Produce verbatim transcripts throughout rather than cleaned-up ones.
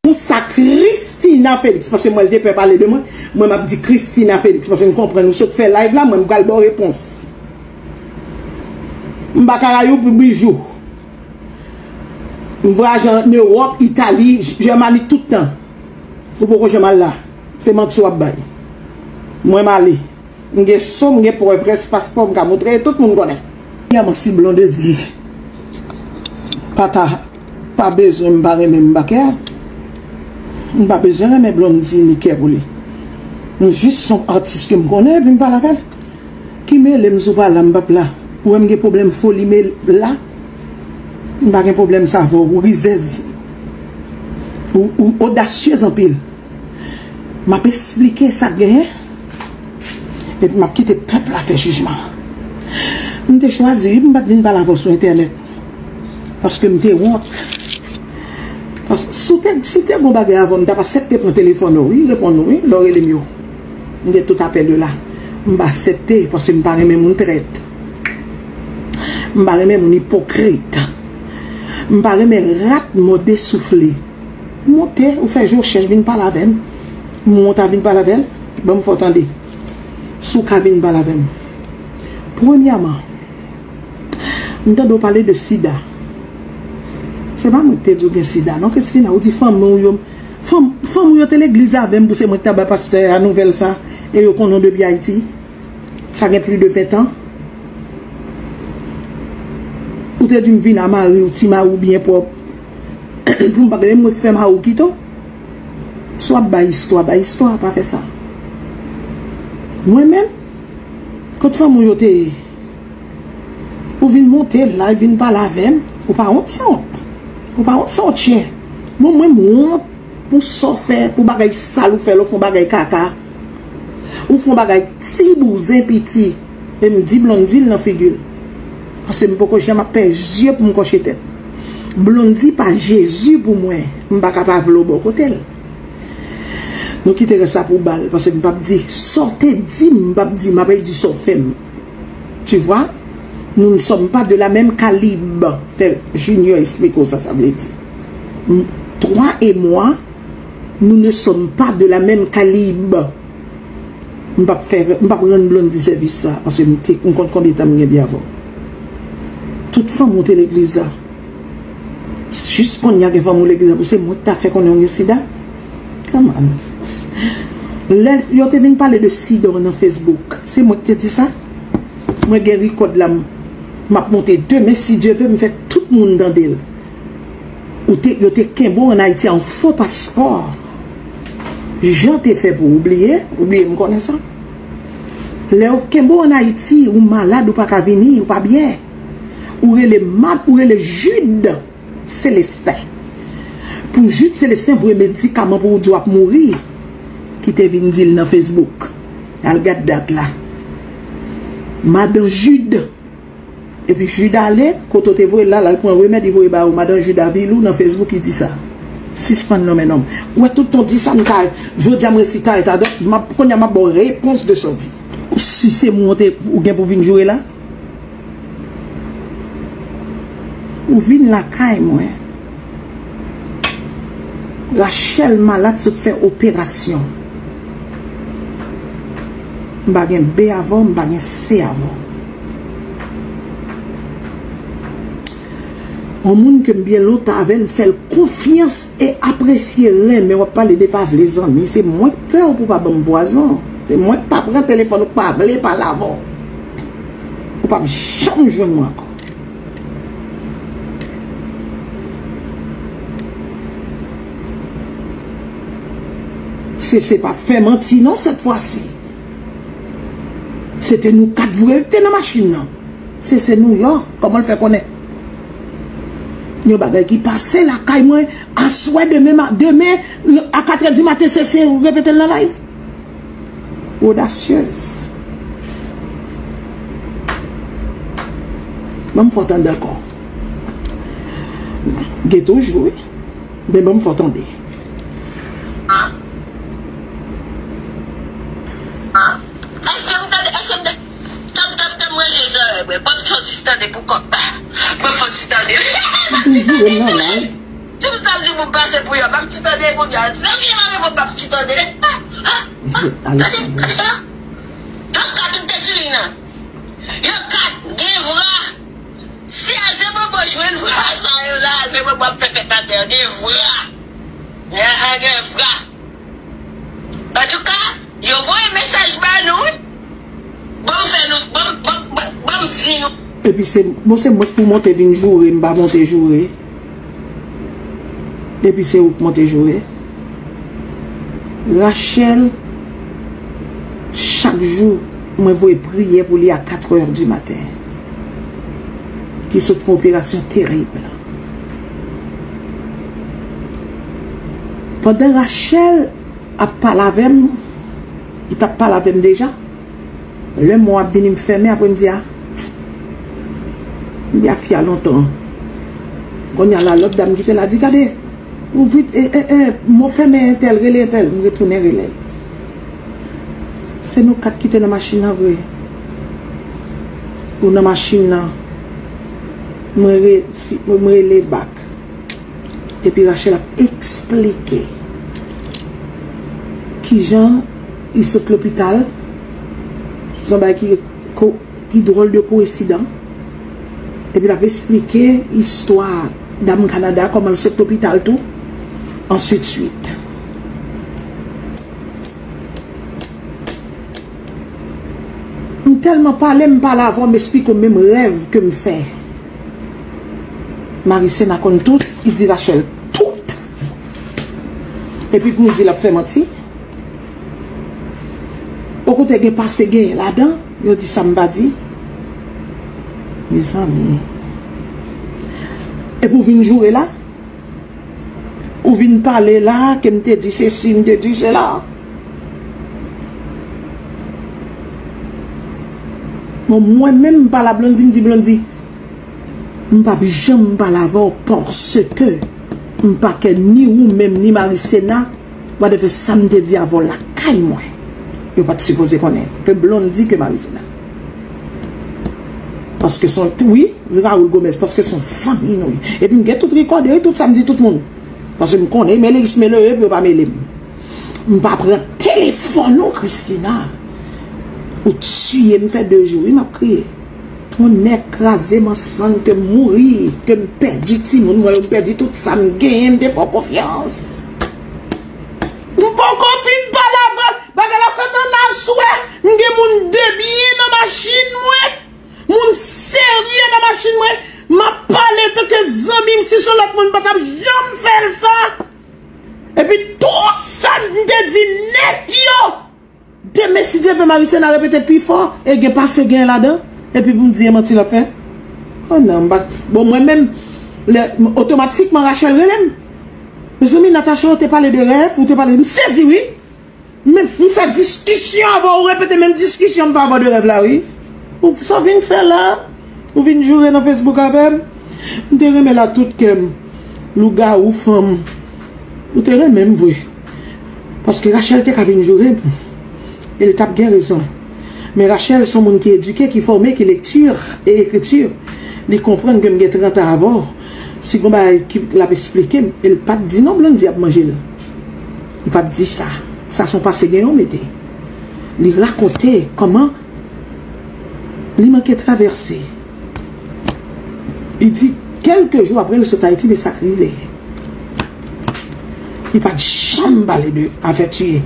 Pou sa Christina Félix, paske mwen, l te pè pale de mwen, mwen, m ap di Christina Félix, paske m konprann ou sot fè live la, mwen, m pral ba w repons. M pa Karayib pou Bijou. M vwayaje an Ewòp, Itali, Jèmani tout tan. Ou poko janm al la. Se manti w ap bay. Mwen, m ale. M gen so, m gen prèv, rès paspò, m ka montre, tout moun konnen. Premyèman, si Blondedy pa ta, pa bezwen m, pa renmen m, m pa kè a. M pa bezwen renmen Blondedy ni kè pou li. M jis se yon atis ke m konnen, epi m pale avè l. Ki mele m si w pa la, m p ap la. Ou wè m gen pwoblèm foli me la. M pa gen pwoblèm sa avè w, ou rizèz. Ou, ou odasyez anpil. M ap esplike sa k genyen. Epi m ap kite pèp la fè jijman. M te chwazi, wi, pou m pa t vin pale avè w sou entènèt. Paske m te wont. Paske si w te, si w te gon bagay avè w, m t ap aksepte pran telefòn ou, wi, reponn ou, wi, lè w rele m yo. M gen tout apèl yo la. M pa aksepte, paske m pa renmen moun trèt. M pa renmen moun ipokrit. M pa renmen rat mòde soufle. Monte, ou fè je w chèch, vin pale avè m. M wont a vin pale avè l. Ban m fè w tande. Si w ka vin pale avè m. Premyèman, m tande w pale de sida. Se pa mwen ki te di w gen sida, non, Christina. Ou di fanmi w yo. Fanm, fanm ou yo te legliz avè m pou se mwen ki ta ba pastè a nouvèl sa. E yo konnen w depi Ayiti. Sa gen plis de ven tan. Ou te di m vin a mari w, ti mari w byen pwòp. Pou m pa gade mwen fè mari w kite w. Si w ap bay istwa, bay istwa, pa fè sa. Mwen menm, kot fanmi w yo te ye? Ou vin monte la, vin pale avè m. Ou pa wont, se wont. Ou pa wont, se wont chen. Bon, mwen, m wont pou sa w fè, pou bagay sal ou fè, lè w fè yon bagay kaka. Ou fè yon bagay ti bouzen piti. E m di Blondedy l nan figi l. Paske m poko janm ap pè zye pou m kòche tèt. Blondedy pa Jezi pou mwen. M pa ka pa vle w bò kote l. Nou kite rès la pou bal, paske m p ap di. Sa w te di m, m p ap di, m ap di sa w fè m. Tu vois? Nous ne sommes pas de la même calibre. Fè Junior esplike w sa sa vle di. M, toi et moi, nous ne sommes pas de la même calibre. M p ap fè, m p ap rann Blondedy sèvis sa, paske m te, m konn konbyen tan m gen byen avè w. Tout fanmi w te legliz la. Jis kounye a gen fanmi w legliz la, pou se mwen ki ta fè konnen w gen sida. Come on. Lè yo te vin pale de sida nan Facebook, se mwen ki te di sa. Mwen gen rikòd la, m, m ap monte demen, si Dye ve, m fè tout moun tande l. Ou te, yo te kenbe w ann Ayiti a yon fo paspò. Jan te fè pou w bliye, ou bliye m konnen sa. Lè yo kenbe w ann Ayiti, ou malad, ou pa ka vini, ou pa byen. Ou rele mad, ou rele Jude Célestin. Pou Jude Célestin voye medikaman pou ou di w ap mouri, ki te vin di l nan Facebook. Al gad dat la. Madan Jude. Epi Jude ale, kote w te voye l la, l al pran remèd, li voye ba ou. Madan Jude Avilou nan Facebook, li di sa. Sispann nonmen non m. Ou wè tout tan w di sa, m ka, jodi a m resi ta eta dòt, m ap, kounye a m ap ba w repons de sa w di. Si se mwen w te, ou gen pou vin joure la? Ou vin lakay mwen. Rachel malad sot fè operasyon. M pa gen B avè w, m pa gen C avè w. Yon moun ke m byen lontan avè l, m fè l konfyans e apresye renmen, w ap pale de pa vle zanmi. Se mwen k pè w pou w pa ban m pwazon. Se mwen k pa pran telefòn ou k pa vle pale avè w. Ou p ap janm jwenn mwen ankò. Sese pa fè manti non sèt fwa si. Se te nou kat vre wi k te nan machin nan. Sese Nouyòk, kòman l fè konnen? Yon bagay ki pase lakay mwen, aswè demen, ma- demen, a katrè di maten, Sese repete l nan live. Odasyèz. Ban m fè w tande ankò. Gen toujou, wi. Men ban m fè w tande. Èske m tande? Èske m tande? Tanm, tanm, tanm, mwen je zòrèy mwen. Ban m fè w ti tande pou kòk. Ban m fè w ti tande. Toujou nan live. Tout sa m di, pou pase pou yo. Bapti tande pou yo. Yo ki mare pou Bapti tande. Gade, gade, yo ka tout te sou li nan. Yo ka gen vra. Si a se bobo jwenn vra sa yo la, a se bobo ap fè fèt atè, gen vra. Gen, gen vra. Antouka, yo voye mesaj ba nou, wi. Ban m fè nou, ban m, ban m, ban m, ban m di nou. Epi se, bon, se mwen k pou monte vin joure, m pa monte joure. Epi se ou k monte joure. Rachel, chak jou, mwen voye priyè pou li a katrè di maten. Ki sot fè yon operasyon terib. Pandan Rachel ap pale avè m, li t ap pale avè m deja. Lè mò ap vini, m fèmen, apre m di, a, m di a fi a lontan. Kounye a la, lòt dam ki te la di, gade, ou vit, e, e, e, mò fèmen entèl, rele entèl. M retounen rele l. Se nou kat ki te nan machin nan vre. Ou nan machin nan. Mwen re-, fi-, mwen rele bak. Epi Rachel ap eksplike kijan li sot lopital. Se yon bagay ki ko-, ki dwòl de koensidan. Epi l ap eksplike istwa dam Kanada, kòman l sot lopital tou. Answit, swit. M tèlman pale, m pale avè w, m eksplike w menm rèv ke m fè. Marisena konn tout, li di Rachel tout. Epi pou m di l ap fè manti. Okontrè, gen pase genyen ladan, yo di sa m pa di. Mezanmi. Epi w vin joure la. Ou vin pale la, ke m te di sesi, m te di sela. Bon, mwen menm, m pale a Blondy, m di Blondy, m p ap janm pale avè w, paske m pa kè ni ou menm, ni Marisena, whatever sa m te di avè w lakay mwen. Yo pa t sipoze konnen. Ke Blondy, ke Marisena. Paske se yon, wi, Raoul Gomez, paske se yon zanmi nou ye. Epi m gen tout rekòde, wi, tout sa m di tout moun. Paske m konnen, mele is mele yo, epi yo pa mele m. M pa pran telefòn ou, Christina. Ou tiye m fè de jou, wi, m ap kriye. Tonnè kraze m an sann, ke m mouri, ke m pèdi timoun mwen yo, m pèdi tout sa m genyen, m te fè w konfyans. M poko fin pale avè w. Bagay la fèt an aswè. M gen moun de byen nan machin mwen. Moun serye nan machin mwen. M ap pale tanke zanmi m. Si se yon lòt moun, m pa t ap janm fè l sa. Epi tout sa m te di nèt yo. Demen, si Dye vle, Marisena repete pi fò. E gen pase gen ladan. Epi pou m di, e manti l ap fè. Oh non, m pa. Bon, mwen menm, lè, otomatikman, Rachel rele m. Mezanmi, Natacha, ou te pale de rèv, ou te pale, m sezi, wi. Men, m fè diskisyon avè w, ou repete menm diskisyon m fè avè w de rèv la, wi. Ou sa w vin fè la? Ou vin joure nan Facebook avè m? M te renmen l a tout kè m. Lougawou fanm. Ou te renmen m vre. Paske Rachel te ka vin joure m. E l t ap gen rezon. Men Rachel se yon moun ki edike, ki fòme, ki lekti e ekriti. Li konprann ke m gen trant an avè w. Si gon bagay ki l ap esplike m, e l pa t di non Blondy ap manje l. Li pa t di sa. Sa se yon pase gen yon mete. Li rakonte kòman li manke travèse. Li di, kèlke jou apre l sot Ayiti, men sa k rive. Li pa t janm pale de afè tiye.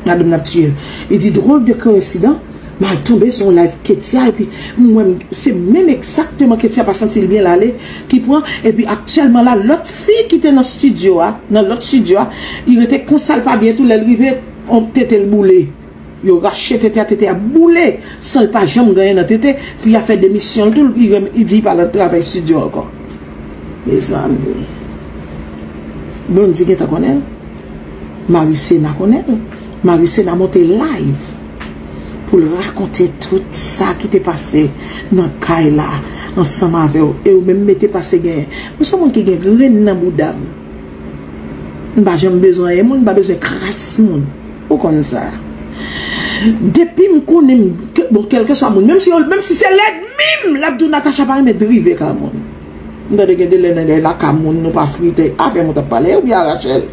Madanm nan ap tiye l. Li di, drôle de coïncidence, m al tonbe sou yon live Ketia, epi m wè m, se menm egzakteman Ketia pa santi l byen l ale, ki pran, epi aktyèlman la, lòt fi ki te nan estidyo a, nan lòt estidyo a, li rete konsa l pa byen tou, lè l rive, on tete l boule. Yo rache tete a, tete a boule, san l pa janm gen anyen nan tete. Fi a fè demisyon l tou, li rem-, li di li pa al travay estidyo ankò. Mezanmi. Blondy gentan konnen l. Marisena konnen l. Marisena monte live pou l rakonte tout sa ki te pase nan kay la ansanm avè w. E ou menm mete pase genyen. Mwen se yon moun ki gen grenn nan bouda m. M pa janm bezwen anyen moun, m pa bezwen kras moun. Ou konn sa. Depi m konnen m, ke, bon, kèlkeswa moun, menm si, menm si se lènmi m, l ap di w Natacha pa renmen drive ka moun. M tande gen de lè nan de lakay moun nou pa frite. Avè m ou t ap pale oubyen a Rachel?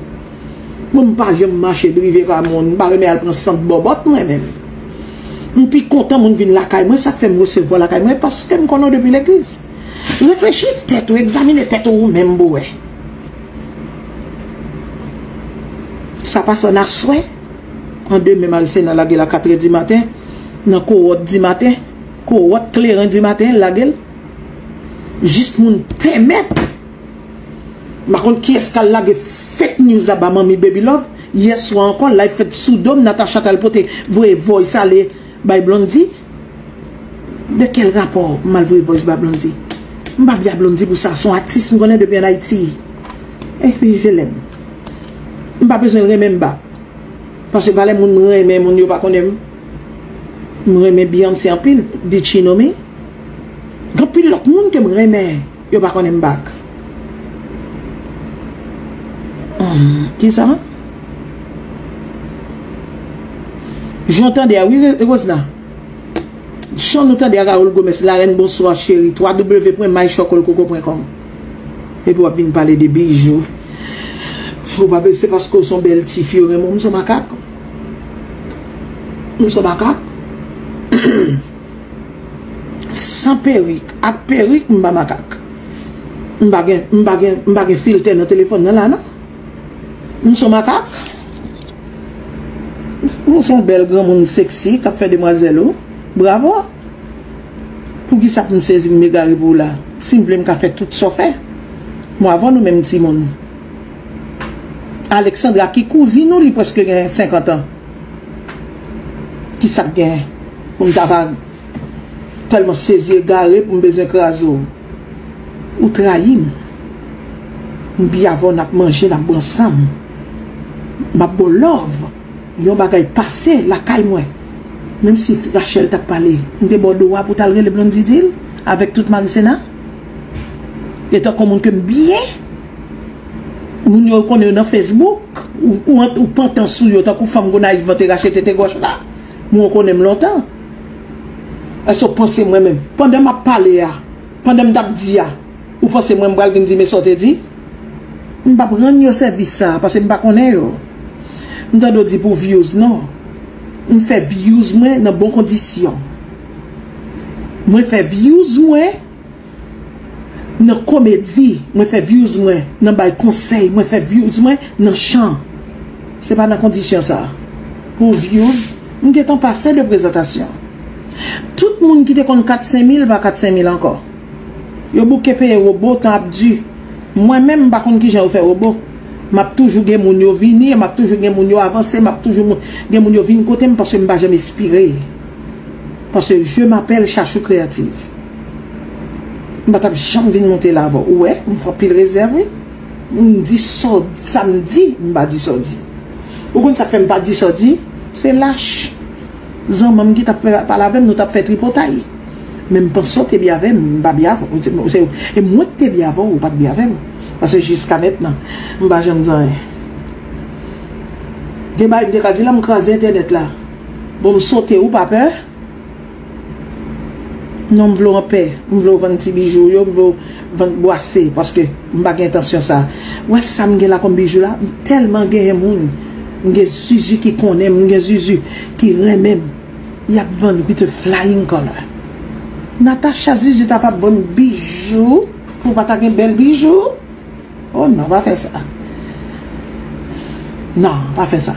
Mwen m pa janm mache drive ka moun, m pa renmen al pran sant bòbòt mwen menm. M pi kontan moun vin lakay mwen, sa k fè m resevwa lakay mwen, paske m konnen w depi legliz. Reflechi tèt ou, egzamine tèt ou ou menm pou wè. Sa pase an aswè, an demen Marisena lage l a katrè di maten, nan kowòt di maten, kowòt kleren di maten, lage l. Jis moun pèmèt. M pa konn kiyès k al lage fake news la ba manmi Baby Love. Yèswa ankò, live fèt sou do m, Natacha t al pote voye voice ale bay Blondy. De kèl rapò m al voye voice ba Blondy? M pa byen Blondy pou sa, se yon atis m konnen depi an Ayiti. Epi je l'aime. M pa bezwen l renmen m ba. Paske valè moun m renmen, moun yo pa konnen m. M renmen Beyoncé anpil, Did She Know Me? Gen anpil lòt moun ke m renmen, yo pa konnen m back. Hum, kisa? Jan w tande a wi, Rosna. Jan nou tande a Raoul Gomez, Larèn, bonswa cheri, twa w pwen my chocol coco pwen com. Epi w ap vin pale de Bijou. Ou pa se paske w se yon bèl tifi yo renmen w, m se yon makak. M se yon makak. San perik, ak perik, m pa makak. M pa gen, m pa gen, m pa gen filtè nan telefòn nan la, non. M se yon makak. Ou se yon bèl granmoun seksi k ap fè demwazèl ou. Bravo. Poukisa pou m sezi m egare pou ou la? Si m vle m ka fè tout sa w fè. Mwen avè w nou menm timoun. Alexandra ki kouzin ou, li prèske gen senkant an. Kisa k gen pou m ta va tèlman sezi egare pou m bezwen kraze w? Ou trayi m. M pi avè w, n ap manje, n ap bwè ansanm. M ap ba w love. Yon bagay pase lakay mwen. Menm si Rachel t ap pale, m te ba w do a pou w t al rele Blondy di l avèk tout Marisena. E tankou moun ke m byen, moun yo konnen yo nan Facebook, ou, ou, ou pantan sou yo tankou fanm Gonayiv an te rache tete gòch la. Moun yo konnen m lontan. Èske w panse mwen menm, pandan m ap pale a, pandan m t ap di a, ou panse mwen m pral vin di men sa w te di? M p ap rann yo sèvis sa a, paske m pa konnen yo. M tande w di pou views, non. M fè views mwen nan bon kondisyon. Mwen fè views mwen nan komedi, mwen fè views mwen nan bay konsèy, mwen fè views mwen nan chan. Se pa nan kondisyon sa. Pou views, m gentan pase de prezantasyon. Tout moun ki te konn kat senk mil pa kat senk mil ankò. Yo bouke peye wobo, tan ap di. Mwen menm, m pa konn kijan yo fè wobo. M ap toujou gen moun yo vini, m ap toujou gen moun yo avanse, m ap toujou moun, gen moun yo vin kote m paske m pa janm espire. Paske je m'appelle Chachou Créative. M pa t ap janm vin monte la avè w. Ou wè, m fè anpil rezèv, wi. M di sa, sa m di, m pa di sa w di. Ou konn sa k fè m pa di sa w di? Se lach. Zanmanm ki t ap fè, pale avè m, nou t ap fè tripotay. Men m panse w te byen avè m, m pa byen avè w. Se, se, e mwen ki te byen avè w, ou pa t byen avè m. Paske jiska mentnan, m pa janm di anyen. Gen bagay m te ka di la, m kraze entènèt la. Bon, m sote, ou pa pè? Non, m vle w anpè. M vle w vann ti bijou w yo, m vle w vann bwase, paske m pa gen entansyon sa. Ou wè sa m gen la kòm bijou la? M tèlman genyen moun. M gen zuzu ki konnen m, m gen zuzu ki renmen m. Y ap vann with a flying color. Natacha, zuzu ta va vann bijou pou w pa ta gen bèl bijou? Oh non, pa fè sa. Non, pa fè sa.